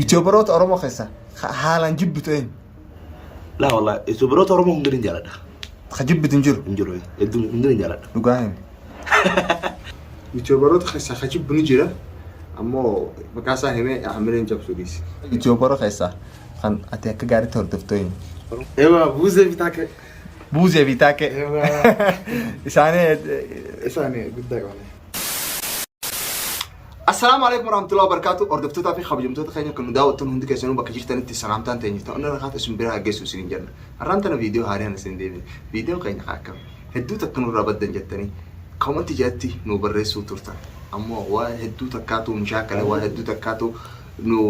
Yuutuubaroota Oromoo keessaa ka haalaan jibbitu eenyu? Laa wallahi yuutuubaroota Oromoo hundi ni jaaladha. Ka jibbitu hin jiru. Hin jiru hedduu hundi ni jaaladha. Dhugaa himi. Yuutuubaroota keessaa ka jibbu ni jira. Ammoo maqaa isaa himee hamilee hin cabsu dhiisi. Yuutuubaroota keessaa kan ati akka gaariitti hordoftu eenyu? Ewa buuzee bitaa kee. Buuzee fi Taakee. Ewa Isaanii isaanii guddaa qabna. Assalaamu alaikum warahmatullahi wabarakatuh. Hordoftootaa fi kabajamtoota keenya kan nu daawwattan hundi keessanuu bakka jirtanitti salaamtaan teenya ta'u inni rakaata isin biraa geessu isin jenna. Har'aan tana viidiyoo haaraan isin deebine. Viidiyoon keenya kan akkam hedduu takka nurraa baddan jettanii koomantii jalatti nu barreessuu turtan. Ammoo waa hedduu takkaatu nu shaakale waa hedduu takkaatu nu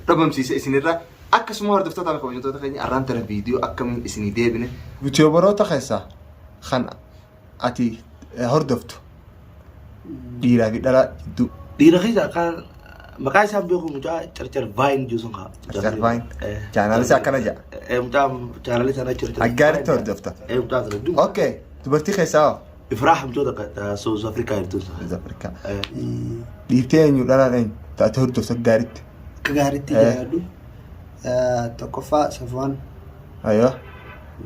dhabamsiise isinirraa. Akkasuma hordoftootaa fi kabajamtoota keenya har'aan tana viidiyoo akkamiin isinii deebine. Yuutuubaroota keessaa kan ati hordoftu dhiiraa fi dhalaa jidduu. Dhiira keessa kan maqaa isaan beeku mucaa Carcar Vine jiru sun kaa. Carcar Vine. Chaanaal isaa akkana jedha. Mucaa chaanaal isaa Carcar. Aggaaritti hordofta. Mucaa sana hedduu. Okay. Dubartii keessaa hoo? Ifraah mucaa takka South Africa jirtu sun. South Africa. Dhiirtee eenyu dhalaan eenyu? Taate hordofta gaaritti. Akka gaariitti jaalladhu. Tokkoffaa Safwaan. Ayoo.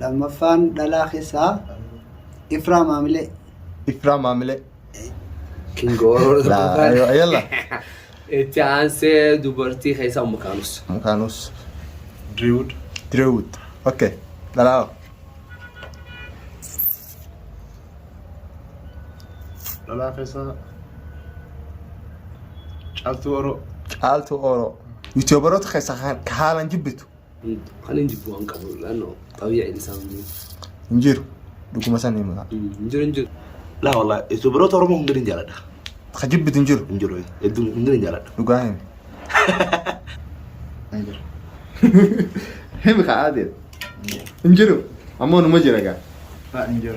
Lammaffaan dhalaa keessaa Ifraa Maamilee. Ifraa Maamilee. Kingooroo Laa ayoo ayalla. Itti aansee dubartii keessaa Ummu Kaanus. Mukaanus. Dreewud. Direewud. Okay. Dhalaa hoo? Dhalaa keessaa Caaltuu Oroo. Caaltuu Oroo. Yuutuubaroota keessaa kan haalaan jibbitu. Kan hin jibbu waan qabu laannoo xabii'in isaa hundi. Hin jiru. Dhuguma san hima. Hin jiru hin jiru. Laa wallahi yuutuubaroota Oromoo hundi ni jaaladha. Ka jibbitu hin jiru. Hin jiru hedduu hundi ni jaaladha. Dhugaa himi. Hin jiru. Himi ka aadee. Hin jiru. Ammoo numa jira gaa. Laa hin jiru.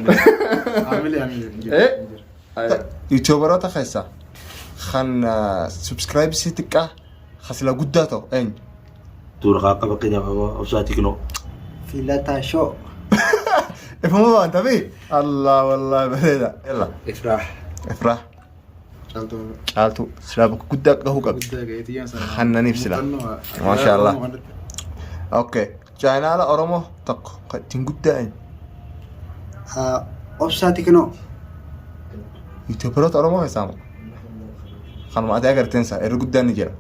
Hamilee hamilee hin jiru. Eh? Hin jiru. Yuutuubaroota keessaa kan subscribe si xiqqaa kan sila guddaa ta'u eenyu? Tuura kaa akka fakkeenyaaf obsaa tikinoo. Filataa shoo. Ifuma waan ta'eef Allah wallahi bareeda. Yalla. Ifraah. Ifraa. Caaltuu. Caaltuu silaa bakka guddaa gahuu qabdi. Guddaa ga'eetii yaan sana. Hannaniif sila. Muuxannoo Maasha Allah. Oromoo kanatti. Okay. Chaayinaala Oromoo tokko kan ittiin guddaa eenyu? Obsaa Tikinoo. Yuutuubaroota Oromoo keessaa moo? Kanuma ati agarteen isaa irra guddaan ni jira.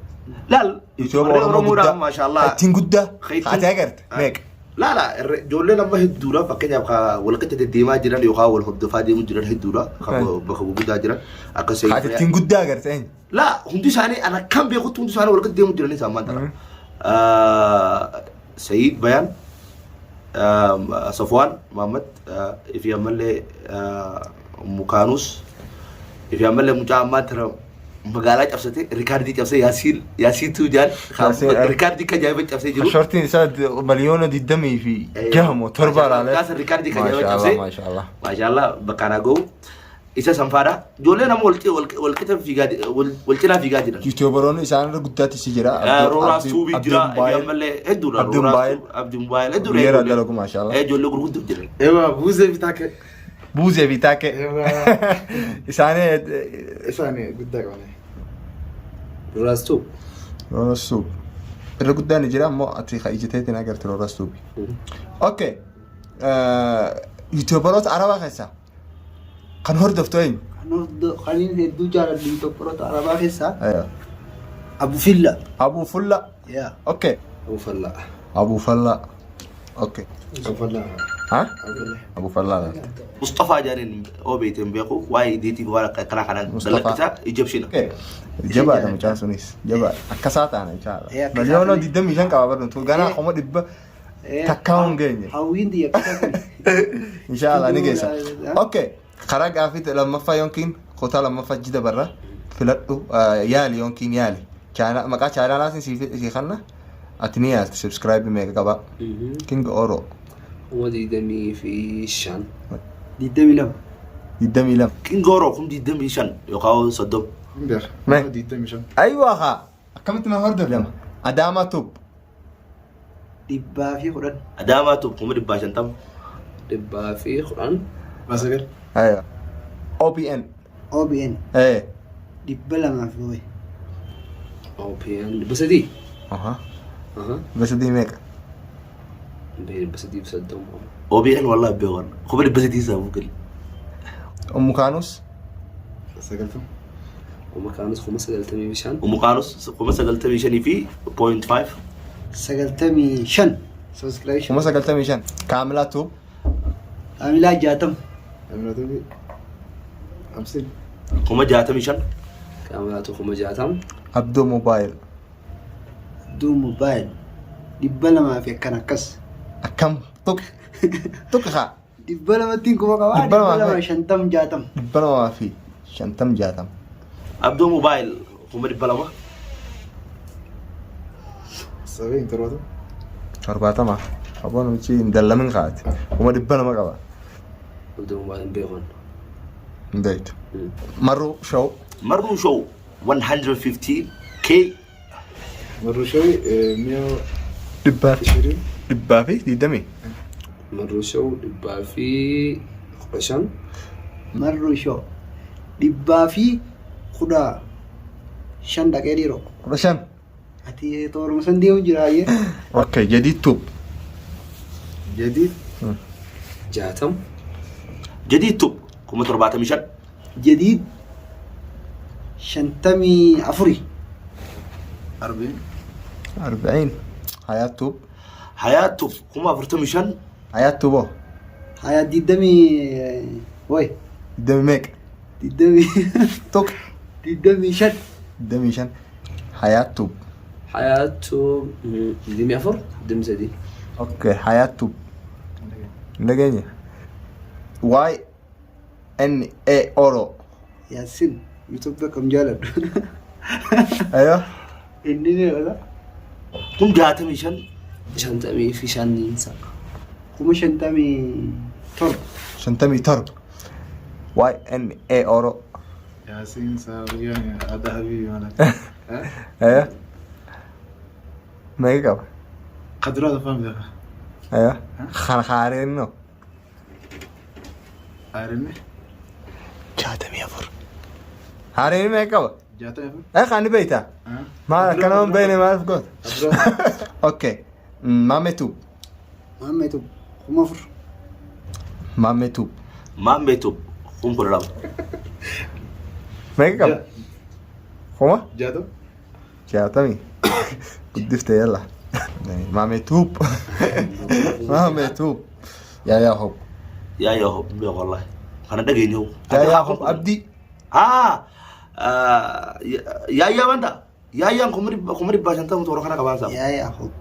Laal Yuutuuba Oromoo guddaa. maashaallah. Kan ittiin guddaa Kan kan ati agarte meeqa? Laala ijoolleen amma hedduudha fakkeenyaaf kan wal qixa deddeemaa jiran yookaan wal hordofaa deemu jiran hedduudha kan bakka gurguddaa jiran akka Kan ati ittiin guddaa agarte eenyu? Laa hundi isaanii ana kan beekutti hundi isaanii wal qixa deemu jiran isaan maanta. Sayiid Bayaan, Safwaan Muhammad, fi ammallee Mukaanus, fi ammallee mucaa ammaa tana magaalaa cabsate rikaardii cabsee Yaasiin Yaasiin Tuujaan Yaasiin, eh. rikaardii kan ajaa'iba cabsee jiru. Shortiin isaa miliyoona digdamii fi jaha moo torba laalee. Kaasa rikaardii kan ajaa'iba Maashaallah cabsee. maashaallah. Maashaallah bakka naa ga'u. Isa sanfaadha. Ijoolleen amma wal qixa fiigaa wal cinaa fiigaa jiran. Yuutuubaroonni isaan irra guddaatti si jira. Rooraas Tuubii jira. Ammallee hedduudha. Abdii Mbaayil. Abdii Mbaayil hedduudha. Yeroo dalagu maashaallah. Ijoollee gurguddoo jiran. Ewa buuzee bitaa kee. Buuzee fi Taakee. Ewa Isaanii isaanii guddaa qabna. Rooraas Tuub. Rooraas Tuub. Irra guddaan ni jira ammoo ati ka ija teetiin agarte Rooraas Tuubi. Okay. Yuutuubaroota Arabaa keessaa kan hordoftu eenyu? Kan kan inni hedduu jaaladhu yuutuubaroota Arabaa keessaa Aywa. Abu Filla. Abuu Fulla. Yaa. Okay. Abu Fallaa. Abuu Fallaa. Okay. Abdullah. Ha? Abdullah. Abuu Fallaa laata. Mustafaa jedhaniin oo beekte hin beeku waa'ee idiitii waan akka kanaa kana Mustafaa. dalaqisaa Ijabshina. Okay. Jabaadha mucaan sunis. Jabaadha. Akkasaa taana inshaallah. Eh, akkasaa Miliyoona taane. 25 qaba barnootu. Ganaa Eh. 100,000 takkaa hin geenye. Hawwiin xiyya akkasa kun. Inshaallah ni geessa. Eh? Okay. Karaa gaaffii lammaffaa yookiin kutaa lammaffaa jida barra filadhu yaali yookiin yaali. Maqaa chaanaalaatiin sii kanna ati ni yaalti subscribe meeqa qabaa. King Oro 25,000. 22. 22. Kingooroo 25,000 yookaan 30. Hin beeku. Mee. 25. Aywa haa. Akkamitti na hordof lama. Adaamaa Tube. 110. Adaamaa Tube 150,000. 110. 9. Aywa. OBN. OBN Eh. 200 fi wayi. OPN 300. Aha. Aha. 300 meeqa? 330. OBN wallahi beekan. 300,000 saafuu gali. Ummu Kaanus 90. Ummu Kaanus 95,000. Ummu Kaanus 95,000 fi point five. 95. Subscription. 95,000. Kaamilaa Tube Kaamilaa 60. Kaamilaa Tube. 50. 65,000. Kaamilaa 60,000. Abduu Mobile Abduu Mobile. 200 fi akkan akkas. Akkam tuqi tuqi haa. 200tti kuma qabaa. 200 250 60. 250 60. Abduu Mobile 200,000. 70 70. 70. Aboo namichi hin dallamin kaa'ate. 200,000 qaba. Abduu Mobile hin beekon. Hin beektu. Marruu Show. Marruu Show 115 K. Marruu Show mi'a Dhibbaa fi 20. 120. Marruu Show 115. Marruu Show 115 dhaqee dhiiroo. 15. Ati tooruma san deemu jira ayyee. Okay, Jadiid Tube. Jadiid. 60. Jadiid Tube 75,000. Jadiid 54. 40. 40. Hayaat Tube. Hayaat Tube 45,000. Hayaat Tube hoo? Hayaat digdamii wayi. Digdamii meeqa? Digdamii. Tuqi. 25. 25. Hayaat Tube. Hayaat Tube 24 23. Okay, Hayaat Tube. Hin dhageenye. Y N A Oro. Yaasin YouTube akkam jaaladhu. Ayo. Inni meeqa? 65,000. 55. 57,000. 57. Y N A Oro. Yaasiin Saabiyaan Ada Habibi maala. Ayo. Meeqa qaba? Qaduraata faamida. Ayo. Kana haareen noo. Haarinni. 64. Haareen meeqa qaba? 64. Eh kan ni beektaa? Maal akkana hin beekne maaliif goota? Okay. Maamee Tube. Maammee Tube 4,000. Maammee Tube. Maammee Tube 12,000. Meeqa qaba? Kuma? 60. 60. Guddifte yalla. Maammee Tube. Maammee Tube. Yaa yaa hob. Yaa yaa hob beeku wallahi. Kana dhageenye hoo. Yaa yaa hob abdii. Ah yaa yaa wanta. Yaa yaan 550,000 toora kana qabaan isaa. Yaa yaa hob.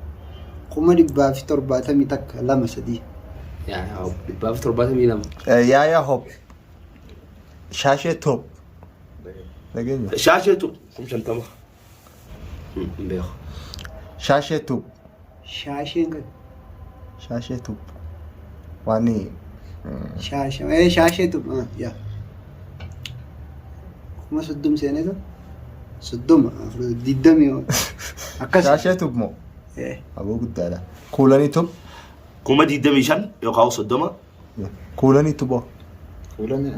171,000 2 3. Yaa yaa hob 172. Yaa yaa hob. Shaashee Tube. Dhageenya. Shaashee Tube 50,000. Hin beeku. Shaashee Tube. Shaasheen kan. Shaashee Tube. Waan Shaashee shaashee Tube yaa. 30,000 seeneeta. 30 20 akkas. Shaashee Tube moo? Aboo guddaadha. Kuulanii Tube. 25,000 yookaan 30. Kuulanii Tube hoo? Kuulanii.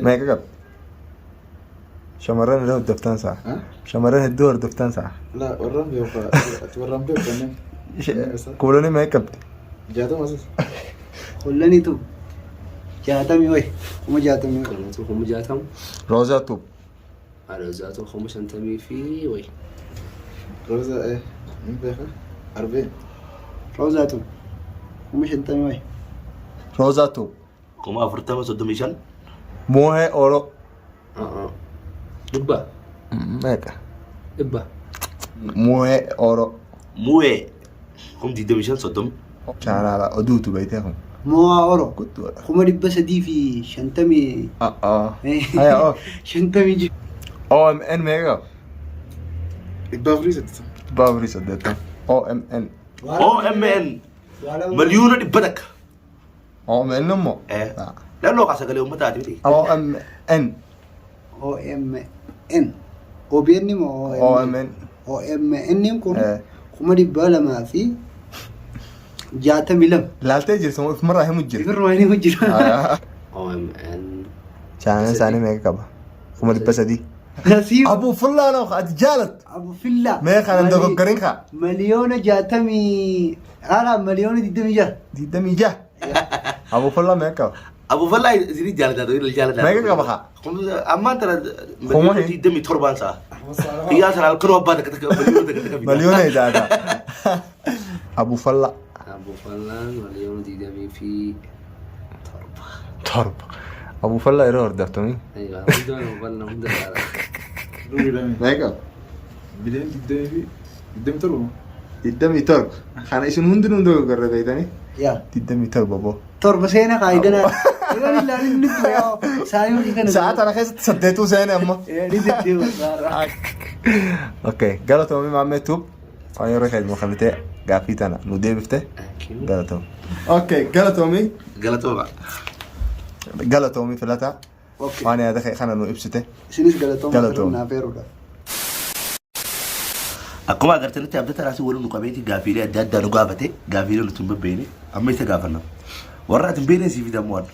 Meeqa qabdi? Shamarran hedduu hordoftan sa'a. Shamarran hedduu hordoftan sa'a. La warraan beeku ati warraan beeku kanneen. Kuulanii meeqa qabdi? 60 asis. Kuulanii Tube 60 wayi 60,000 wayi. Kuulanii Tube 60,000. Roozaa Tube. Roozaa Tube 50,000 fi wayi. Roozaa hin beeka. 40. Roozaa Tube 50,000 wayi. Roozaa Tube. 40,000 35. Moohee Oro. Dhibba. Meeqa? Dhibba. Moohee Oro. Muuhee 25,000 30. Chaanaala oduutu beektee kun. Mo'aa Oro. Guddoodha. 350. Haya oo. 50 jiru. OMN meeqa qaba? 480. 480. OMN. OMN 100,000,000. OMN immoo? Lalloo kaa sagalee uummataati miti. OMN. OMN. OBN moo OMN. OMN kun 262,000. Laaltee jirtu moo ofumarraa himu jirta? Ofumarraa himu jira. OMN. Chaanaan isaanii meeqa qaba? 300,000. Nasiib Abuu Fullaa noo ati jaalattu. Abu Fillaa. Mee kana hin dogoggorin kaa. Miliyoona jaatamii haala miliyoona 26. 26. Abuu Fullaa meeqa qaba? Abu Fallaa isinii jaalataa ta'u jaalataa. Meeqa qaba kaa? Ammaan tana Kuma miliyoona hin- 27 sa'a. Iyyaa sana halkanuu abbaa takka takka miliyoona takka takka fida. Miliyoona idaata. Abuu Fallaa. Abu Fallaan miliyoona 27. Torba. Abuu Fallaa yeroo hordoftamii. Aywa, hunda Abu Fallaa hunda ilaala. Meeqa qaba? Biliyoona digdamii fi 27. 27. Kana isin hundinuu hin dogoggorre beektanii? Yaa. 27 boo. Torba seena kaayidanaa. Yeroo ilaalin ni ture yaa. Saayii kana. Sa'a tana keessatti saddeetuu seene amma. Ni deddeebi'a saara. Okay, galatoomii Maammee Tuub. Waan yeroo keenya kennitee gaaffii tana nu deebifte galatoomii. Okay, galatoomii. Galatooma. Galatoomii filataa. Okay. Waan yaada kee kana nu ibsite. Isinis galatooma Galatooma. naaf eeruudha. Akkuma agartanitti abdata raasii waliin nu qabeeti gaafiilee adda addaa nu gaafate gaafiilee nuti hin beekne amma isa gaafanna. Warra ati hin beekne siif fidamu waan.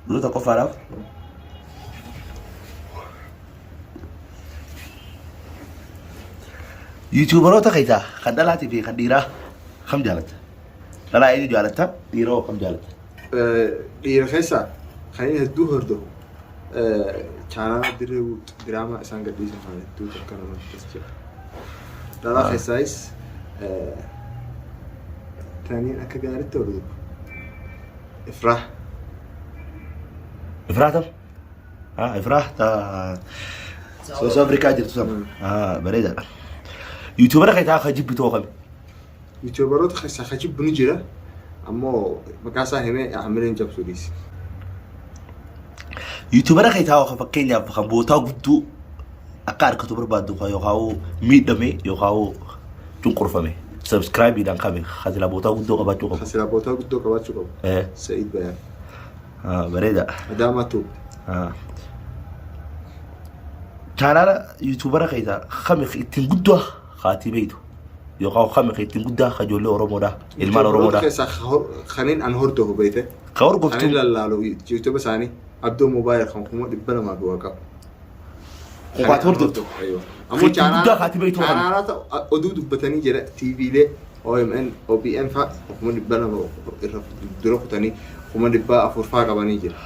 Dura tokkoffaadhaaf. Yuutuubaroota keessaa kan dhalaatii fi kan dhiiraa kam jaalatta? Dhalaa eenyu jaalatta? Dhiira hoo kam jaalatta? Dhiira keessaa kan inni hedduu hordofu chaanaala dirree guutu diraamaa isaan gadhiisan kan hedduu takka namatti as jira. Dhalaa keessaayis taniin akka gaariitti hordofu Ifraah. Ifraah tam? Ah, Ifraah ta South Africa jirtu sam. Ah, bareedaadha. Yuutuubara keessaa akka jibbitu hoo kami? Yuutuubaroota keessaa ka jibbu ni jira. Ammoo maqaa isaa himee hamileen cabsuu dhiisi. Yuutuubara keessaa hoo fakkeenyaaf kan bootaa gudduu akka harkatu barbaaddu kan yookaan miidhame yookaan cunqurfame sabskraayibiidhaan kame kan silaa bootaa guddoo qabaachuu qabu. Kan silaa bootaa guddoo qabaachuu qabu. Sa'iid Bayaan. Ah, bareeda. Adaamaa Tuub. Ah. Chaanaala yuutuubara keessaa kami ittiin guddaa haatii beektu. Yookaan kami kan ittiin guddaa ka ijoollee Oromoodha. Ilmaan Oromoodha. Keessaa kanneen an hordofu beekte. Ka hordoftu. Kanneen lallaalu YouTube isaanii Abdoo Moobaayil kan 200,000 fi waa qabu. Qofaatu hordoftu. Ammoo Ittiin guddaa kaati beektu kan. chaanaala oduu dubbatanii jira TVlee OMN OBN fa'a 200,000 irra dura kutanii 400,000 fa'a qabanii jira.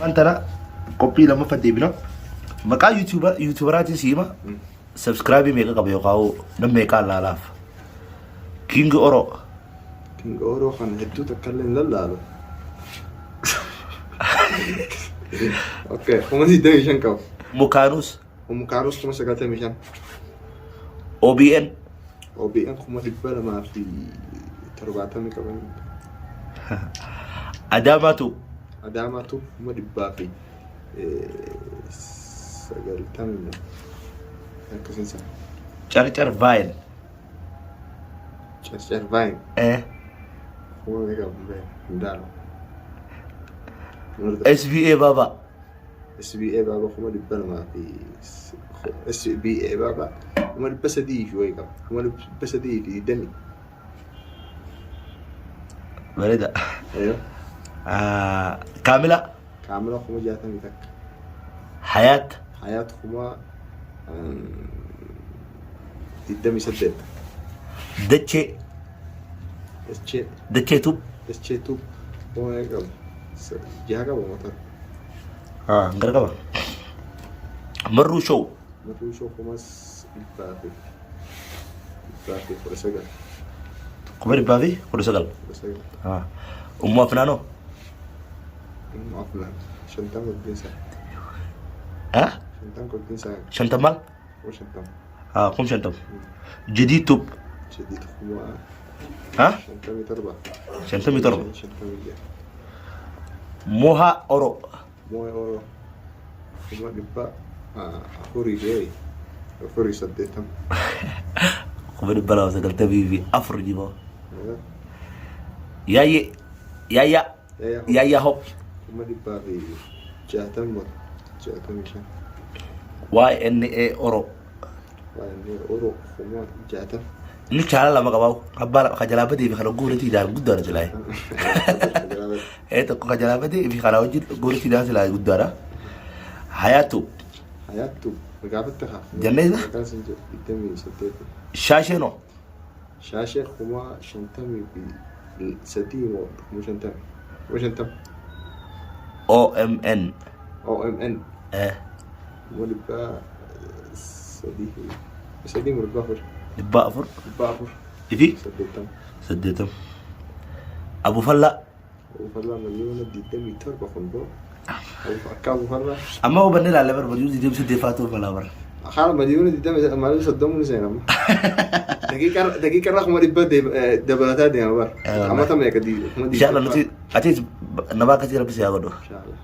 Waan tana qophii lammaffaa deebina. Maqaa yuutuubaraatiin si hima. Subscribe meeqa qaba yookaan nam meeqaa laalaaf. King Oro. King Oro kana hedduu takka illee hin lallaalu. Okay, 25,000 qaba. Mukaanus. Mukaanus 95,000. OBN. OBN 270,000 qaban. Adaamaatu. Adaamaatu 190,000 akkasiin sana. Carcar Vine. Carcar Vine. Eh. Kuma meeqa qabu hin daalu. SBA Baba. SBA Baba 200,000 fi SBA Baba 300,000 fi wayii qaba. 320,000. Bareeda. Ayyo. Kaamila. Kaamila 61,000. Hayaat. Hayaat 28,000. Dachee. Dachee. Dachee tub. Dachee tub. Kuma meeqa qaba? Jaha qaba motora. Gara qaba. Marruu show. Marruu show 119,000. 119,000. 19. Ummu Afnaanoo. Ummu Afnaan. 50 qabdiin isaa. 50 qabdiin isaa. 50 maal? 50,000. 50,000. Jadii tub. Jadii kuma. 57. 57. 56. Moha Oro. Moha Oro. 480,480. 294,000 jiboo. Yaayyee. Yaayyaa. Yaayyaa hop. 165,065. YNA Oro. YNA Oro 60,000. Inni chaala lama qabaa. Abbaa ka jalaa badee fi kana guuretti idaan guddaadha silaa. Ee tokko ka jalaa badee fi kana wajjin guuretti idaan silaa guddaadha. Hayaatu. Hayaattu gaafatte haa. Jennee isa? Maqaan isin jedhu 28. Shaasheenoo. Shaashee 53,000 moo 50,000? 50,000. OMN. OMN. Eh. 303 moo 400? 400. 400. Ifi. 80. 80. Abufallaa. Abufallaa 27 million kun boo. Akka Abufallaa. Amma hubanne ilaalle bara 28 miliyoonii ta'uu malaa bara. Haala 20 30 miliyoonii ni seenama. Daqiiqa irraa 100,000 dabalataa deema bara. Amata meeqa kuma Inshallah nuti atis nama akkasii rabbi si haa godhu. Inshallah.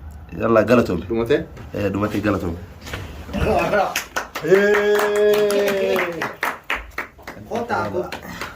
Yalla galatoome. Dhumatee? Eh, dhumatee galatoome. Kottaa kottaa.